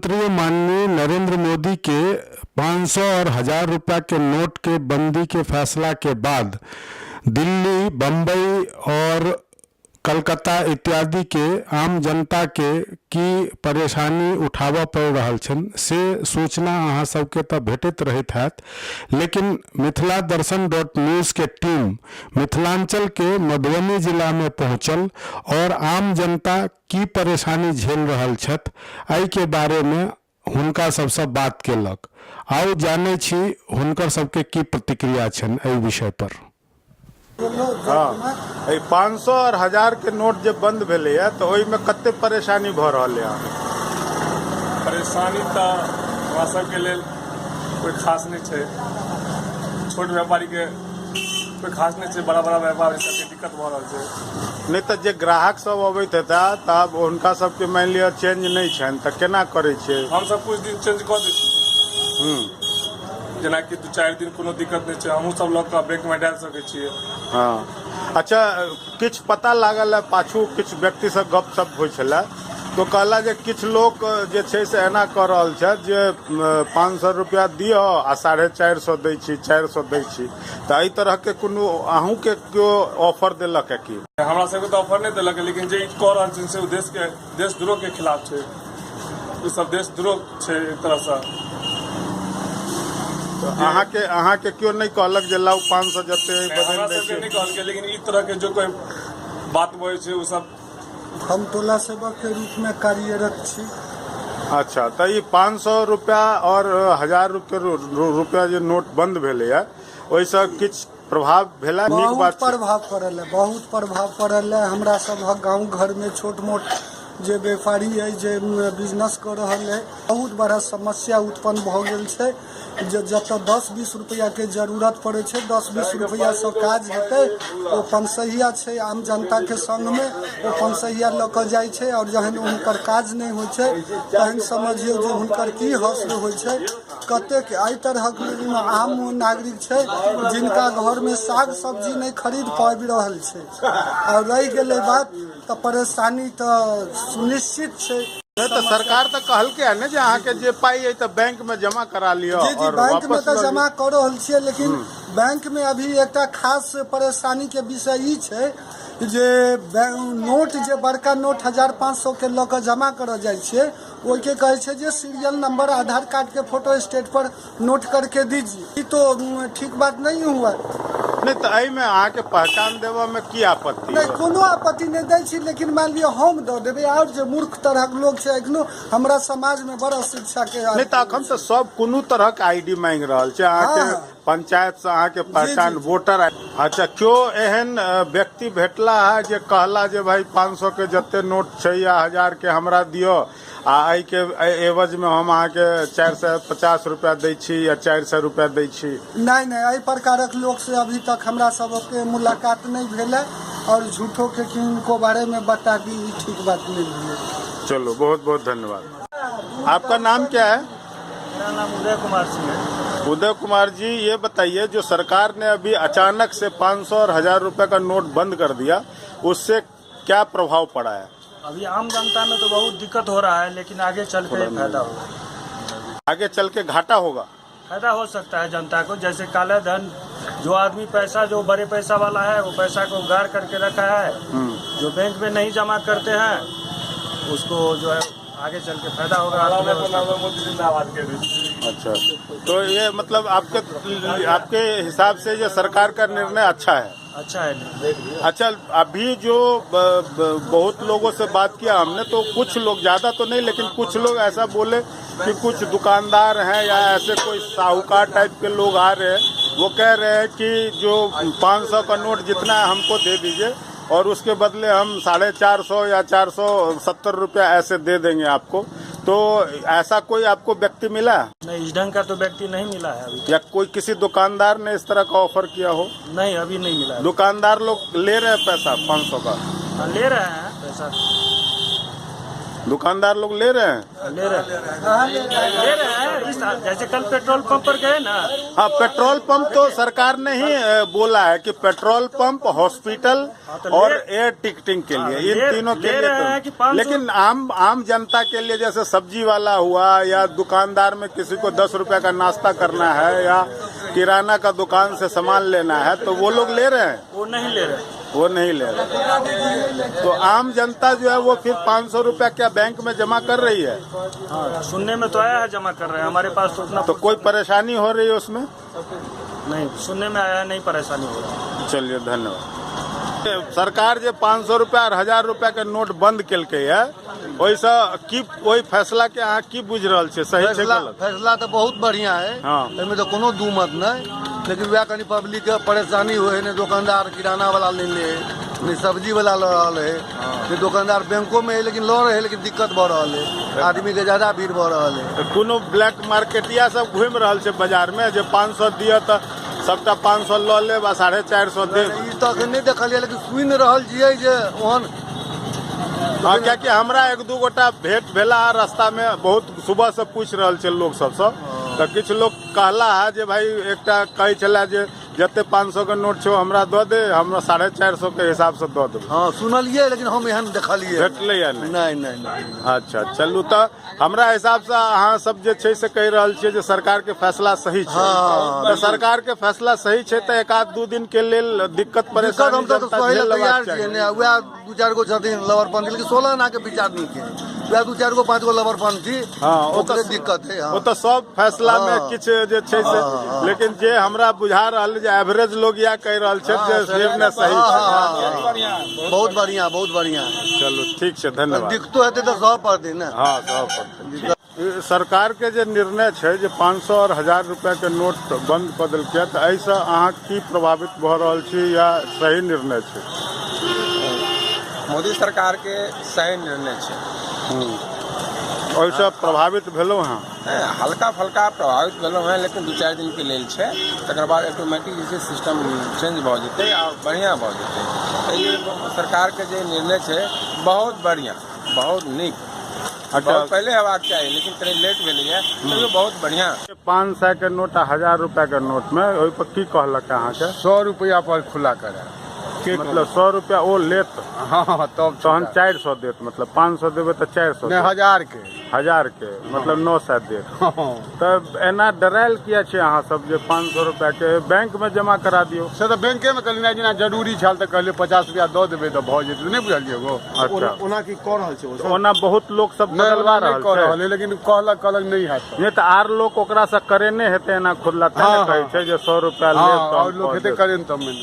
प्रधानमंत्री माननीय नरेंद्र मोदी के 500 और 1000 रुपया के नोट के बंदी के फैसला के बाद दिल्ली, बम्बई और कलकत्ता इत्यादि के आम जनता के की परेशानी उठाबऽ पड़ि रहल छनि से सूचना अहाँ सबके तऽ भेटैत रहैत हैत, लेकिन मिथिला दर्शन डॉट न्यूज़ के टीम मिथिलांचल के मधुबनी जिलामे पहुँचल और आम जनता की परेशानी झेल रहल छथि एहिके बारेमे हुनका सबसँ बात केलक। आउ जानै छी हुनकर सबके की प्रतिक्रिया छनि एहि विषय पर। हँ, एहि 500 आओर 1000 के नोट जे बंद भेलैए तऽ ओहिमे कते परेशानी भऽ रहल यऽ अहाँके? परेशानी तऽ हमरा सबके लेल कोइ खास नहि छै। छोट व्यापारीके कोइ खास नहि छै, बड़ा बड़ा व्यापारी सबके दिक्कत भऽ रहल छै। नहि तऽ जे ग्राहक सब अबैत हेता तऽ आब हुनका सबके मानि लिअ चेंज नहि छनि तऽ केना करै छियै? हमसब किछु दिन चेंज कऽ दै छियै। जेनाकि 2-4 दिन कोनो दिक्कत नहि छै, हमहूँ सब लऽ कऽ बैंक मे डालि सकै छियै। हँ, अच्छा, किछु पता लागल है पाछू किछु व्यक्तिसँ गपशप होइ छलै तो कहला जे किछु लोक जे छै से एना कऽ रहल छथि जे 500 रुपया दिअ आ 450 दै छी, 400 दै छी, तऽ एहि तरहके कोनो अहूँके केओ ऑफर देलक है की? हमरा सबके तऽ ऑफर नहि देलक, लेकिन जे ई कऽ रहल छै से ओ देशके देशद्रोहके खिलाफ छै। ई सब देशद्रोह छै एक तरहसँ। तऽ अहाँके केओ नहि कहलक जे लाउ 500 जते बदलि हमरा दै सबके छी? नहि कहलकै, लेकिन ई तरहके जो कोइ बात बजै छै ओ सब। हम टोला सेवक के रूप में कार्यरत छी। अच्छा, तऽ ई 500 रुपया और 1000 रुपया जे नोट बंद भेलैए ओहिसँ किछु प्रभाव भेला? नीक बहुत बात छै। प्रभाव पड़ल है, बहुत प्रभाव पड़ल है। हमरा सभक गाँव घर में छोट मोट जे व्यापारी है, जे बिजनेस कऽ रहल है, बहुत बड़ा समस्या उत्पन्न भऽ गेल छै जे जतऽ 10-20 रुपैआके जरूरत पड़ै छै, 10-20 रुपैआसँ काज हेतै, ओ पंसहिया छै आम जनताके सङ्गमे, ओ पंसहिया लऽ कऽ जाइ छै आओर जहन हुनकर काज नहि होइ छै तहन समझियौ जे हुनकर की हश्र होइ छै। कतेक एहि तरहक आम नागरिक छै जिनका घरमे साग सब्जी नहि खरीद पाबि रहल छै। आओर रहि गेलै बात तऽ परेशानी तऽ सुनिश्चित छै। नहि तऽ सरकार तऽ कहलकै हँ ने जे अहाँके जे पाइ अइ तऽ बैंक मे जमा करा लिअ। जी जी, आओर बैंक मे वापस तऽ लऽ लिअ। जमा कऽ रहल छियै, लेकिन बैंक मे अभी एकटा खास परेशानी के विषय ई छै जे नोट जे बड़का नोट 1500 के लऽ कऽ जमा करऽ जाइ छियै, ओहिके कहै छै जे सीरियल नंबर आधार कार्ड के फोटो स्टेट पर नोट करके दीजिए। ई तो ठीक बात नहीं हुआ। नहि तऽ एहिमे अहाँके पहचान देबऽ मे की आपत्ति? नहि, कोनो आपत्ति नहि दै छी, लेकिन मानि लिअ हम दऽ देबै आओर जे मूर्ख तरहक लोक छै एखनो हमरा समाजमे बड़ अशिक्षा के। नहि तऽ अखन तऽ सब कोनो तरहक आईडी मांगि रहल छै अहाँके। पंचायत से अहाँके पहचान, वोटर आई। अच्छा, केओ एहन व्यक्ति भेटला है जे कहला जे भाई 500 के जते नोट छै या 1000 के हमरा दिअ आ एहिके एवज मे हम अहाँके 450 रुपया दै छी या 400 रुपया दै छी? नहि नहि, एहि प्रकारक लोक से अभी तक हमरा सबके मुलाकात नहि भेल है और झूठो के किनको बारे में बता दी, ई ठीक बात नहीं भेलै। चलो, बहुत बहुत धन्यवाद। आपका नाम क्या है? मेरा नाम उदय कुमार सिंह है। उदय कुमार जी, ये बताइए जो सरकार ने अभी अचानक से 500 और 1000 रुपए का नोट बंद कर दिया, उससे क्या प्रभाव पड़ा है? अभी आम जनता में तो बहुत दिक्कत हो रहा है, लेकिन आगे चल के फायदा होगा। आगे चल के घाटा होगा? फायदा हो सकता है जनता को। जैसे काला धन, जो आदमी पैसा, जो बड़े पैसा वाला है वो पैसा को गाड़ करके रखा है, जो बैंक में नहीं जमा करते हैं उसको जो है आगे चल के फायदा होगा अर्थव्यवस्था को। मोदी जिंदाबाद के दी। अच्छा, तो ये मतलब आपके आपके हिसाब से ये सरकार का निर्णय अच्छा है? अच्छा है। नहीं। अच्छा, अभी जो बहुत लोगों से बात किया हमने तो कुछ लोग, ज्यादा तो नहीं लेकिन कुछ लोग ऐसा बोले कि कुछ दुकानदार हैं या ऐसे कोई साहूकार टाइप के लोग आ रहे हैं, वो कह रहे हैं कि जो 500 का नोट जितना है हमको दे दीजिए और उसके बदले हम 450 या 470 रुपया ऐसे दे देंगे आपको। तो ऐसा कोई आपको व्यक्ति मिला? नहीं, इस ढंग का तो व्यक्ति नहीं मिला है अभी। या कोई किसी दुकानदार ने इस तरह का ऑफर किया हो? नहीं, अभी नहीं मिला है। दुकानदार लोग ले रहे हैं पैसा 500 का? हाँ, ले रहे हैं पैसा। दुकानदार लोग ले रहे हैं? ले रहे हैं, ले रहे हैं। जैसे कल पेट्रोल पंप पर गए ना। हाँ, पेट्रोल पंप तो सरकार ने ही बोला है कि पेट्रोल पंप, हॉस्पिटल तो और एयर टिकटिंग के लिए, इन तीनों के ले लिए रहे हैं कि तो। 500 लेकिन आम आम जनता के लिए जैसे सब्जी वाला हुआ या दुकानदार में किसी को 10 रुपए का नाश्ता करना है या किराना का दुकान से सामान लेना है, तो वो लोग ले रहे हैं? वो नहीं ले रहे। वो नहीं ले रहे। तो आम जनता जो है वो फिर 500 रुपया क्या बैंक में जमा कर रही है? हाँ, सुनने में तो आया है जमा कर रहे हैं। हमारे पास तो उतना तो कोई परेशानी हो रही है उसमें? नहीं, सुनने में आया है, नहीं परेशानी हो रही। चलिए, धन्यवाद। सरकार जे 500 रुपया और 1000 रुपया के नोट बंद केलकै है, ओहिसँ की, ओहि फैसला के अहाँ की बुझि रहल छियै, सही छै फैसला गलत? फैसला तऽ बहुत बढ़िआँ है। एहिमे तऽ कोनो दू मत नहि, लेकिन वएह कनि पब्लिकके परेशानी होइ है। नहि दोकानदार किराना वाला ले ले है, नहि सब्जी वाला लऽ रहल है, नहि दोकानदार बैंकोमे है, लेकिन लऽ रहे, लेकिन दिक्कत भऽ रहल है। आदमीके ज्यादा भीड़ भऽ रहल है। तऽ कोनो ब्लैक मार्केटिया सब घुमि रहल छै बाजार मे जे 500 दिअ तऽ सबटा 500 लऽ लेब आ 450 देब? ई तऽ एखन नहि देखलियै, लेकिन सुनि रहल छियै जे ओहन हँ, कियाकि हमरा एक दू गोटा भेंट भेला रास्ता मे, बहुत सुबह से पूछि रहल छै लोक सबसँ, तऽ किछु लोक कहला है जे भाई एकटा कहै छलै जे जते 500 के नोट छै ओ हमरा दऽ दे, हमरा 450 के हिसाब से दऽ देबै। हँ, सुनलियै, लेकिन हम एहन देखलियै भेटलै या नहि? नहि नहि नहि। अच्छा, चलू, तऽ हमरा हिसाबसँ अहाँ सब जे छै से कहि रहल छियै जे सरकार के फैसला सही छै। तऽ सरकार के फैसला सही छै तऽ एक आध दू दिन के लेल दिक्कत दिक्कत परेशानी हम तऽ जनता सही झेल लए लेबाक तैयार छियै। चाही। ने वएह दू चारि गो छथिन लबरपंथी, लेकिन 16 आना के विचार नीक है। वएह दू चारि गो, पाँच गो लबरपंथी, ओ तऽ ओकरे दिक्कत है, हाँ। ओ तऽ सब फैसला मे किछु जे छै से, लेकिन जे हमरा बुझा रहल जे एवरेज लोग इएह कहि रहल छै जे निर्णय सही हाँ, छै। हाँ, बहुत बढ़िया, बहुत बढ़िया। चलू, ठीक छै, धन्यवाद। दिक्कतो हेतै तऽ सहऽ पड़तै ने। हँ, सहऽ पड़तै। ई सरकार के जे निर्णय छै जे 500 और 1000 रुपया के नोट बंद कऽ देलकै, तऽ एहिसँ अहाँ की प्रभावित भऽ रहल छी या सही निर्णय छै? मोदी सरकारके सही निर्णय छै। ओहिसँ प्रभावित भेलहुँ हँ? नहि, हल्का फल्का प्रभावित भेलहुँ हेँ, लेकिन 2-4 दिनके लेल छै। तकर बाद ऑटोमेटिक जे छै सिस्टम चेंज भऽ जेतै आ बढ़िआँ भऽ जेतै। एहि लेल सरकारके जे निर्णय छै, बहुत बढ़िआँ, बहुत नीक। बहुत पहिले हेबाक चाही, लेकिन कनि लेट भेलैए, तैयो बहुत बढ़िआँ। 500 के नोट आ 1000 रुपया के नोट मे ओहि पर की कहलक अहाँके? 100 रुपया पर खुला करे। मतलब 100 रुपया ओ लेत? हाँ, तब। तहन 400 देत, मतलब 500 देबै तऽ 400 नहि, 1000 के। 1000 के मतलब 900 देत। तऽ एना डरायल किया छै अहाँ सब जे 500 रुपया के बैंक में जमा करा दियौ? से तऽ बैंके मे कहलियै ने, जेना जरूरी छल तऽ कहलियै 50 रुपया दऽ देबै तऽ भऽ जेतै। नहि बुझलियै गो? अच्छा। ओना की कऽ रहल छै ओ सब? ओना बहुत लोक सब नहि, बदलवा ओना नहि रहल कऽ छै। रहल है, लेकिन कहलक कहलक नहि हैत। नहि तऽ आर लोक ओकरा से करेने हेतै एना खुदला, तें ने कहै छै जे 100 रुपया लेब तऽ और हम लोक कऽ हेतै देब। करेन तब मे।